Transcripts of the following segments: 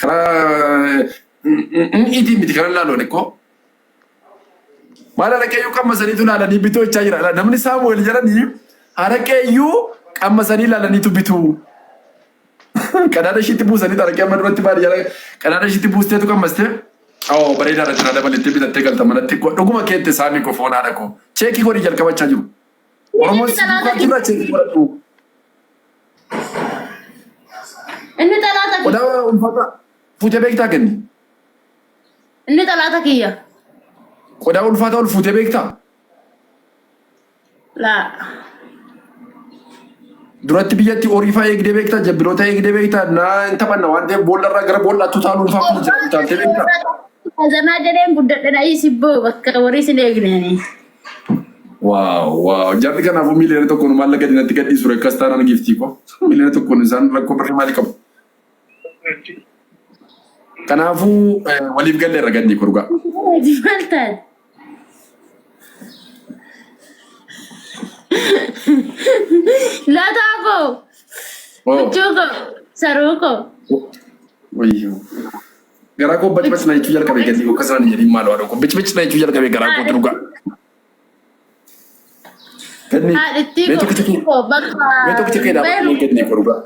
Karaa itiin miti kanan laalu ani koo. Maal haraqeeyyuu qammasaniitu ilaalanii bituu jechaa jira. Namni Saamu'eel jedhanii haraqeeyyuu qammasanii ilaalaniitu bituu. Qadaada ishiitti buusanii haraqee amma duratti baadiyyaa qadaada ishiitti buusteetu qammastee. Oo bareedaadha jira dabalettee bitattee galta manatti. Dhuguma keette saamii koo foon haadha koo. Cheekii godhii jalqabachaa jiru. Oromoon Inni si duukaa xalaata jira cheekii godhadhu. Inni xalaata kiyya. Qodaa ulfaata fuutee beektaa kenni. Inni xalaata kiyya. Qodaa ulfaata ol fuutee beektaa? Laa. Duratti biyyatti horii fa'aa eegdee beektaa? Jabbiloota eegdee beektaa? Naa hin taphanna waan ta'eef boolla irraa gara boollaatti utaaluun fa'aa kun jira utaaltee beektaa? Kazanaa jedheen guddadhe dha'ii sibboo bakka horii sin eegneen. Waaw waaw jarri kanaafuu miiliyoona tokkoon maallaqa gadi natti gadhiisu akkas taanaan giiftii koo miiliyoona tokkoon isaan rakkoo birrii maalii qabu? Kanaafuu waliif galleerra gannii koo dhugaa. Maal taate? Lataa koo, Oh. huccuu koo, saruu koo. Wayyoo. Garaa koo bac bac na jechuu jalqabe gannii koo akkasuma hin jedhin maaloo haadha koo bic bic na jechuu jalqabe garaa kootu dhugaa. Ganni Haadhittii mee koo, tokkicha kee koo bakka mee tokkicha kee dhaabadhu mee gannii koo dhugaa.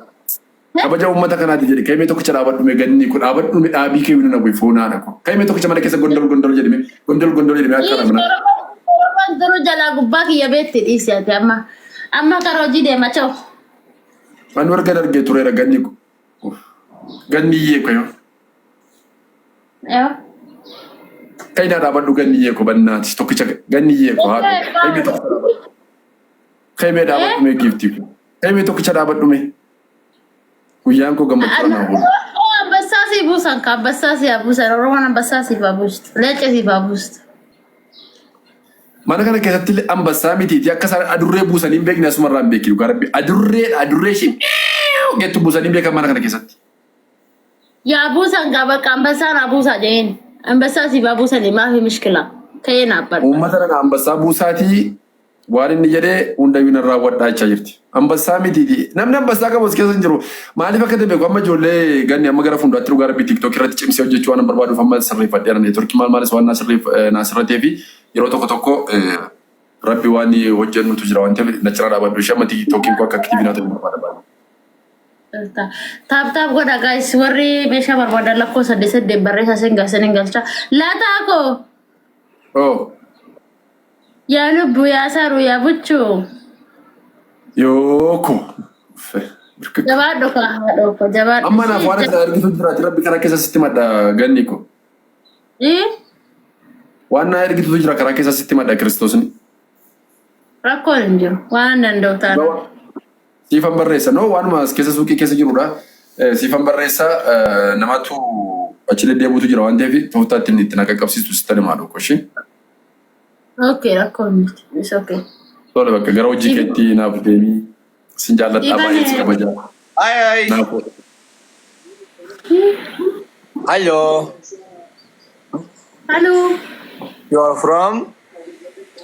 Kabaja uummata kanaati jedhi ka'ee mee tokkicha dhaabadhu mee ganni koo dhaabadhu mee dhaabii kee winna bu'i foon haadha koo. Ka'ee mee tokkicha mana keessa gondol gondol jedhi mee gondol gondol jedhi mee akka ramna. Torban duruu jalaa gubbaa kiyya beetti dhiisi ati amma. Amma kara hojii deema choo. Ani warga dargee tureera ganni koo. Ganni iyyee koo yoo. Yoo. Ka'ee naa dhaabadhu ganni iyyee koo bannaati tokkicha ganni iyyee koo haadha koo. Ka'ee mee tokkicha dhaabadhu. Ka'ee mee dhaabadhu mee giiftii koo. Ka'ee mee tokkicha dhaabadhu mee. Guyyaan koo gammachuu anaa oolu. Ambassaa sii buusan ka ambassaa sii haa buusan Oromoon ambassaa siif haa buustu leenca siif haa buustu. Mana kana keessatti illee ambassaa mitiiti akka isaan adurree buusanii hin beekne asumarraa hin beekne dhugaa rabbi adurreedha adurree ishee jettu buusanii hin beekan mana kana keessatti. Yaa buusan gaa bakka ambassaa naa buusaa jeen ambassaa siif haa buusanii maafi mishkila ka'ee naa badha. Uummata nana ambassaa buusaatii Waan inni jedhe hundayyuu nan raawwadhaa jechaa jirti. Ambassaa mitiiti. Namni ambassaa qabu as keessa hin jiru. Maaliif akka ta'e beeku amma ijoollee ganni amma gara fuulduraatti dhugaa rabbii TikTok irratti cimsee hojjechuu waan barbaaduuf amma sirreeffadheera neetworkii maal maalis waan naa sirreef naa sirratee fi yeroo tokko tokko rabbi waan hojjennutu jira waan ta'eef na cinaa dhaabadhu ishee amma TikTokiin koo akka aktiivii naa ta'u barbaada baay'ee. Taap taap godha guys warri meeshaa barbaadan lakkoo saddeet saddeet barreessaa sin galcha sin galcha. Lataa koo Oh. Yaa lubbu yaa saru yaa buchuu. Yoo ko. Uffe. Birkik. Jabaadhu kaa haadhoo koo jabaadhu. Amma naaf waan ati ergitu jiraati rabbi karaa keessa sitti madha ganni ko. Ii? Waan naa ergitutu jira karaa keessa sitti madha kiristoosni. Rakkoon hin jiru waan danda'u taana. Siifan barreessa no waanuma as keessa suuqii keessa jirudha. Siifan barreessa namatu achi deddeebi'utu jira waan ta'eef tooftaa ittiin itti na qaqqabsiistu sitti himaa dhokko ishee. Okay, rakkoon miti. It's okay. Tole bakka gara hojii keetti naaf deemii. Sin jaalladhaa baay'ee si kabajaa. Hi, hi. Naaf Hello. Hello. You are from?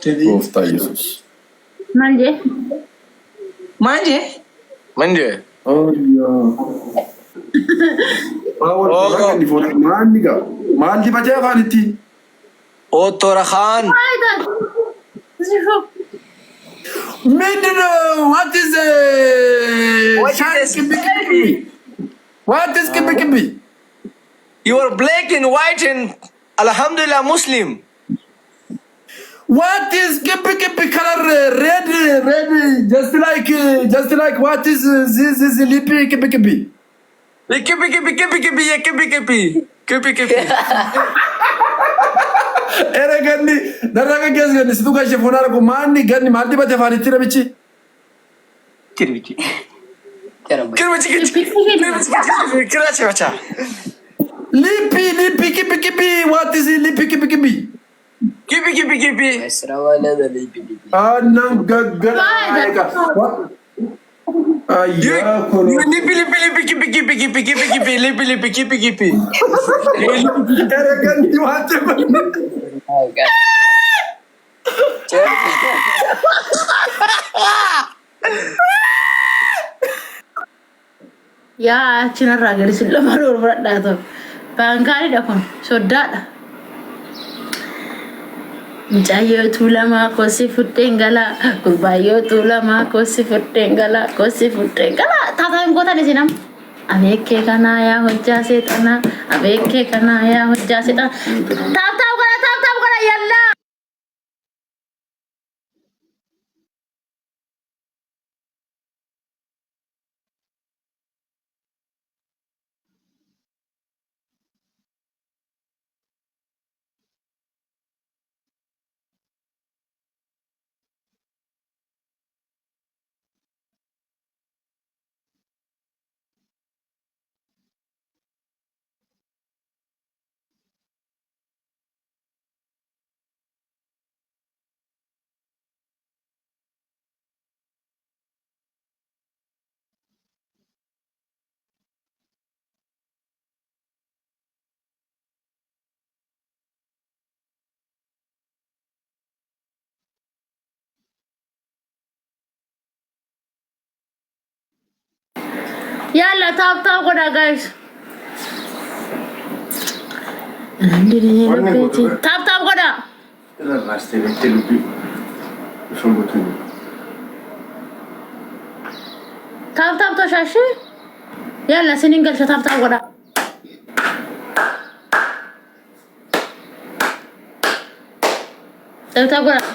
Gooftaa Yesuus. Maal jee? Maal jee? Manje. Maal gaa? Maal dibatee afaanitti? Ottorakhaan. Mindinoo what is What is shaan this? qibbi qibbi? What is qibbi qibbi? You are black and white and Alhamdulillah Muslim. What is qibbi qibbi color red red just like what is this this lippy qibbi qibbi? Kipi kipi kipi kipi ye kipi kipi kipi kipi. Ere ganni narraa gaggeessu ganni situ gashee foonaa rakkoo maanni ganni maal dibate afaanitti namichi. Kirbichi. Kirba chiki chiki kirba chiki chiki kirba chiki bacha. Lippii lippii kibbi kibbi what is lippii kibbi kibbi. Kipi kipi kipi. Aannan gaggara egaa. Ayyaa kun. Lipi lipi lipi kipi kipi kipi kipi kipi lipi lipi kipi kipi. Ere ganni waan ta'eef. Yaa achinarraa gadi sin lamaan ol fudhadhaa ta'u. Baankaanidha kun soddaadha. Mucayyoo tuulamaa kossi fudheen galaa. Gurbaayyoo tuulamaa kossi fudheen galaa. Kossi fudheen galaa. Taataa hin gootan isin amma. Abeekkee kanaa yaa hojjaa seexanaa. Abeekkee kanaa yaa hojjaa seexanaa. Taap taap godha taap taap godha yallaa. Yalla taap taap godhaa guys. Taap taap godhaa. Irra raastee beektee dubbii osoo guutuu. Taap taap toshaashee. Yalla sinin galcha taap taap godhaa. Taap taap godhaa.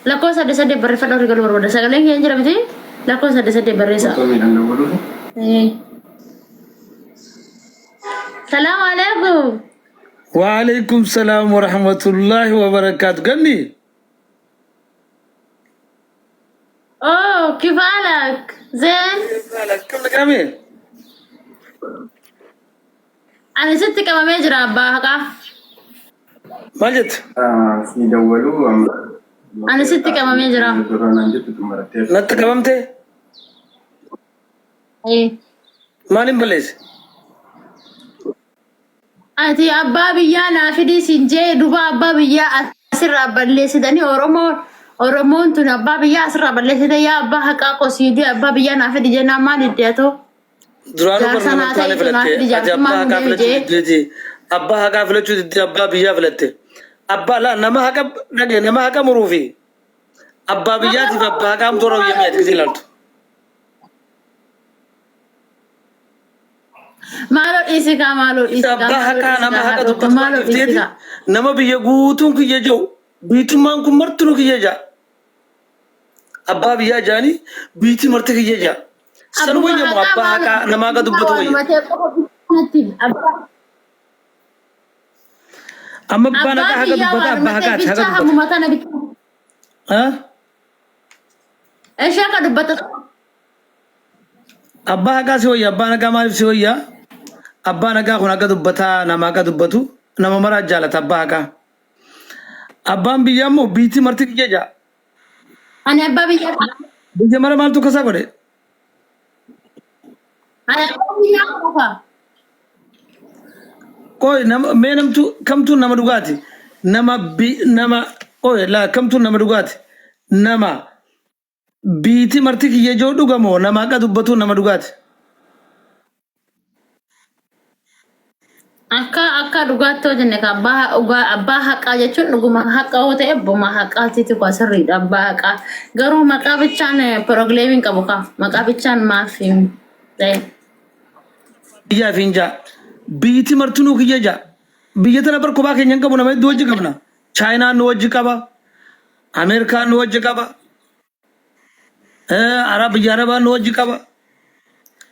Lakkoofsa saddeet saddeet barreeffadhaa horii galuu barbaada. Sagaleen kiyya hin jira miti? Lakkoofsa saddeet saddeet barreessaa. Otoo miidhaan dawwaluufi. Salaamu alaikum. Waalaikum salaam wa rahmatullahi wa barakaatu. Ganni Oh, kifaalak. Zeen. akkam naqame? Ani sitti qabamee jira abbaa haqaa. Maal jette? Si dawwaluu amma. Ani sitti qabamee jira. Dura naan jettu xumurattee. Natti qabamte? Eh. Maaliin balleesse? Ati abbaa biyyaa naa fidii siin jee duba abbaa biyyaa asirraa balleessitanii Oromoo Oromoon tun abbaa biyyaa asirraa balleessite yaa abbaa haqaa kosiidii abbaa biyyaa naa fidi jennaan maal iddee atoo Duraanuu bar jaarsa nama naa hin taane ta'e naa filatte. fidi Ati jaarsummaa abbaa nu haqaa deebi filachuu jee. diddeeti. Abbaa haqaa filachuu diddee abbaa biyyaa filatte. Abbaa laa nama haqa dhage nama haqa muruu fi abbaa biyyaatiif abbaa haqaa hamtuu irra biyya mi'aati gisee ilaaltu. Maaloo dhiisi kaa maaloo dhiisi kaa Abbaa maaloo haqaa dhiisi nama kaa haqa haadhoo koo dubbatu maaloo dhiisi dhiifteeti kaa. nama biyya guutuun kiyya jiru biitummaan kun martinuu kiyya ja'a. Abbaa biyyaa ja'anii biitii marti kiyya ja'a. San Abbuma wayyamu haqaa abbaa maaloo haqaa nama haqa dubbatu wayya. waanuma ta'e qofa natti abbaa Amma abbaan abbaa haqaa haqa biyyaa dubbata waanuma abbaa ta'e haqaati haqa bichaa dubbata. hammuma tana bichaa. Ha? Ishee akka dubbata. Abbaa haqaa si wayya abbaan haqaa maaliif si wayya? Abbaan haqaa kun haqa dubbataa nama haqa dubbatu nama maraa jaalata abbaa haqaa. Abbaan biyyaa immoo biitii marti kiyya ja'a. Ani abbaa biyyaa. Biyya mara maaltu akkasaa godhe? Ani abbaa biyyaa qofa. Qoy nama mee namtu kamtuun nama dhugaati? Nama bi nama qoy laa kamtuun nama dhugaati? Nama biiti marti kiyya ijoo dhugamoo nama haqa dubbatuun nama dhugaati? Akka akka dhugaatti yoo jenne ka abbaa dhugaa abbaa haqaa jechuun dhuguma haqa yoo ta'e abbuma haqaatiitu ka sirriidha abbaa haqaa. Garuu maqaa bichaan pirogleemiin qabu ka maqaa bichaan maaf hin ta'e. Biyyaa fi hin ja'a. Biiti martinuu kiyya ja'a. Biyya tana bar kophaa keenya hin qabu nama hedduu wajji qabna. Chaayinaan nu wajji qaba. Ameerikaan nu wajji qaba. Arab biyya Arabaan nu wajji qaba.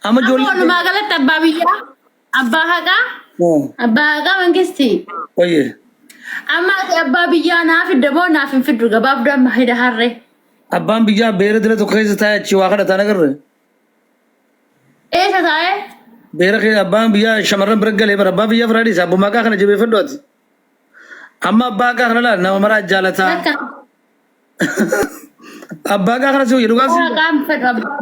Amma Amma ijoollee. walumaa galatti abbaa biyyaa abbaa haqaa abbaa haqaa mangistii. Wayyee. Amma ati abbaa biyyaa naa fidda moo naaf hin fiddu gabaabduu amma hidha harree. Abbaan biyyaa beera dila tokko keessa taa'ee achii waa kadhataan agarre. Eessa taa'ee? Beera keessa abbaan biyyaa shamarran bira galee bara abbaa biyyaa firaa dhiisa abbuma haqaa kana jabeeffadhu ati. Amma abbaa haqaa kana laal nama maraa jaalataa. Lakka. Abbaa haqaa kana si wayya dhugaa si. Haqaan fedhu abbaa.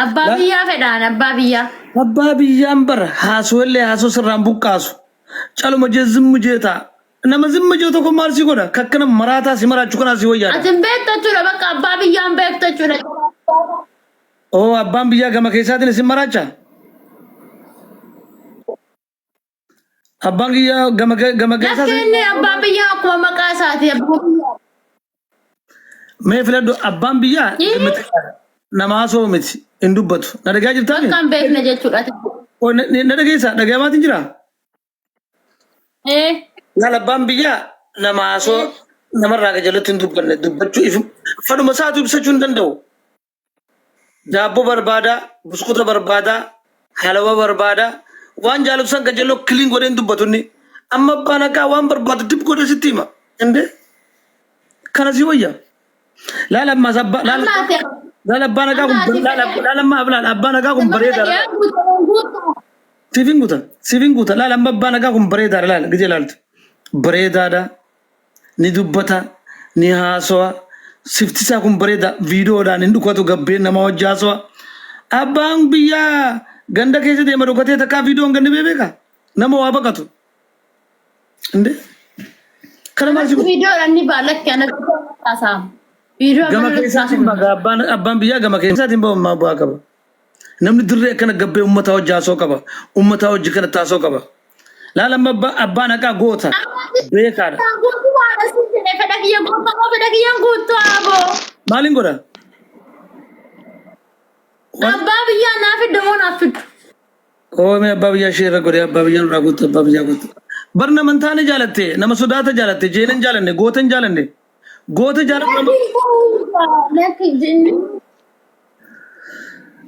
Abbaa biyyaa fedhaan abbaa biyyaa. Abbaa biyyaan bara haasoo illee haasoo sirraan buqqaasu. Caluma jee zimmu jee ta'a. Nama zimma jee tokko maal si godha? Kakkana maraataa si maraachu kanaa si wayyaadha. Ati hin beektu jechuudha bakka abbaa biyyaa hin beektu jechuudha. Oo abbaan biyyaa gama keessaatiin isin maraacha? Abbaan kiyyaa gama gama keessaa Lakki inni abbaan biyyaa akkuma maqaa isaati abbaa biyyaa. Mee filadhu abbaan biyyaa nama haasoo miti hin dubbatu. Na dhagaa jirtaani? Akka hin beekne jechuudha. Oo, na dhageessaa dhagaamaatiin jiraa? Ee. Laal abbaan biyyaa nama haasoo namarraa qajeelatti hin dubbanne dubbachuu if fadhuma isaatu ibsachuu hin danda'u. Daabboo barbaada, buskuta barbaada, halawa barbaada. Waan jaalatu san qajeeloo kiliin godhee hin dubbatu inni. Amma abbaan haqaa waan barbaadu dib godhee sitti hima. Indee kana si wayya. Laal ammaas abbaa laal Amma ati laal abbaan haqaa amma kun ati laal laal amma laal abbaan haqaa kun nama bareedaadha. dhaga'ee guutuu guutuu. Siif hin guuta. Siif hin guuta. Laal amma abbaan haqaa kun bareedaadha laal gijee laaltu. Bareedaadha. Ni dubbata. Ni haasawa. Sifti isaa kun bareeda. Viidiyoodhaan hin dhukatu gabbeen nama wajji haasawa. Abbaan biyyaa ganda keessa deema dhukatee takkaa viidiyoon gandi beeka. Nama waa baqatu. Inde kana maal si godha? Viidiyoodhaan ni baalakke anatti haasa'a. Viidiyoo Gama amma keessaatiin baga abbaan biyyaa gama keessaatiin bahu maa bu'aa qaba. Namni dirree akkana gabbee uummataa hojii haasoo qaba. Uummataa hojii kana taasoo qaba. Laala amma abbaan haqaa goota. Beekaadha. Guutuu haadha si jedhe fedha kiyya guutuu moo fedha kiyyaan guutuu aboo. Maaliin godha? Abbaa biyyaa naa fiddu moo naaf fiddu? Oomee abbaa biyyaa ishee irra godhee abbaa biyyaa nurraa guutte abbaa biyyaa guutte. Bar nama hin taane jaalatte nama sodaata jaalatte jeena hin jaalanne goota hin jaalanne goota jaalatu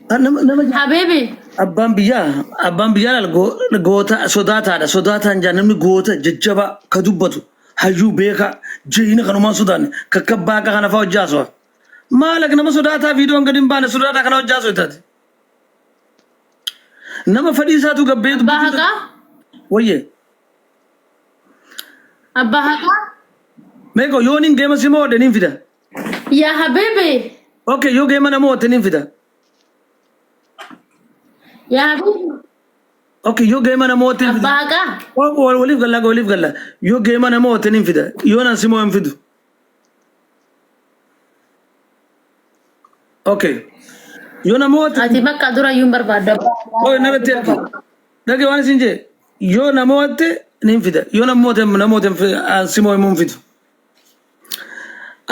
nama nama nama Habibi. Abbaan biyyaa laal goota sodaataadha sodaataan jaa namni goota jajjabaa ka dubbatu hayyuu beekaa jeena kanumaan sodaanne kakkabbaa akka kana fa'aa hojii haasawaa. Maal akka nama sodaataa viidiyoon gadi hin baane sodaataa kana hojii haasawaa taate. Nama fedhii isaatu gabbee Abbaa haqaa. Wayye. Abbaa haqaa. Meeqo yoo nin geema si mo'adhe nin fida. Yaa habibi. Okay, yoo geema na mo'atte nin fida. Yaa habibi. Okay, yoo geema na mo'atte nin fida. Abbaa haqaa. Waliif galla waliif galla. Yoo geema na mo'atte nin fida. Yoo nan si mo'e hin fidu. Okay. Yoo na mo'atte. Ati bakka dura iyyuu hin barbaaddu. Abbaa haqaa. Oye narratti ergi. Dhage waan isin jee yoo na mo'atte nin fida. Yoo na mo'atte na mo'atte si mo'e hin fidu.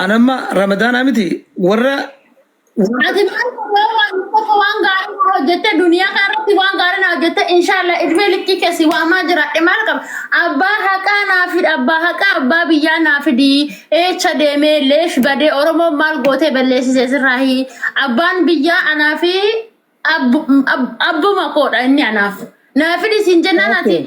Anamma Ramadaanaa miti warra Ati maal godhee waan tokko waan gaarii na hojjette duniyaa kana irratti waan gaarii na hojjette inshallah ilmee likkii keessi waamaa jiraadhe maal qaba abbaa haqaa naa fidi abbaa haqaa abbaa biyyaa naa fidi eecha deemee leesh badee oromoon maal gootee balleessise sirraahi abbaan biyyaa anaa fi abbuma koodha inni anaaf. Naa fidi siin jennaan ati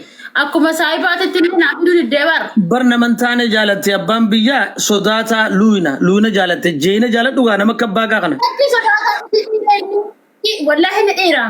akkuma saahibaatitti illee naa fiduu diddee bar. Bar nama hin taane jaalatte abbaan biyyaa sodaataa luuyna luuyna jaalatte jeeyina jaaladhu gaa nama akka abbaa gaa kana. Lakki sodaataa miti dhiira inni. Wallaahi ni dhiira.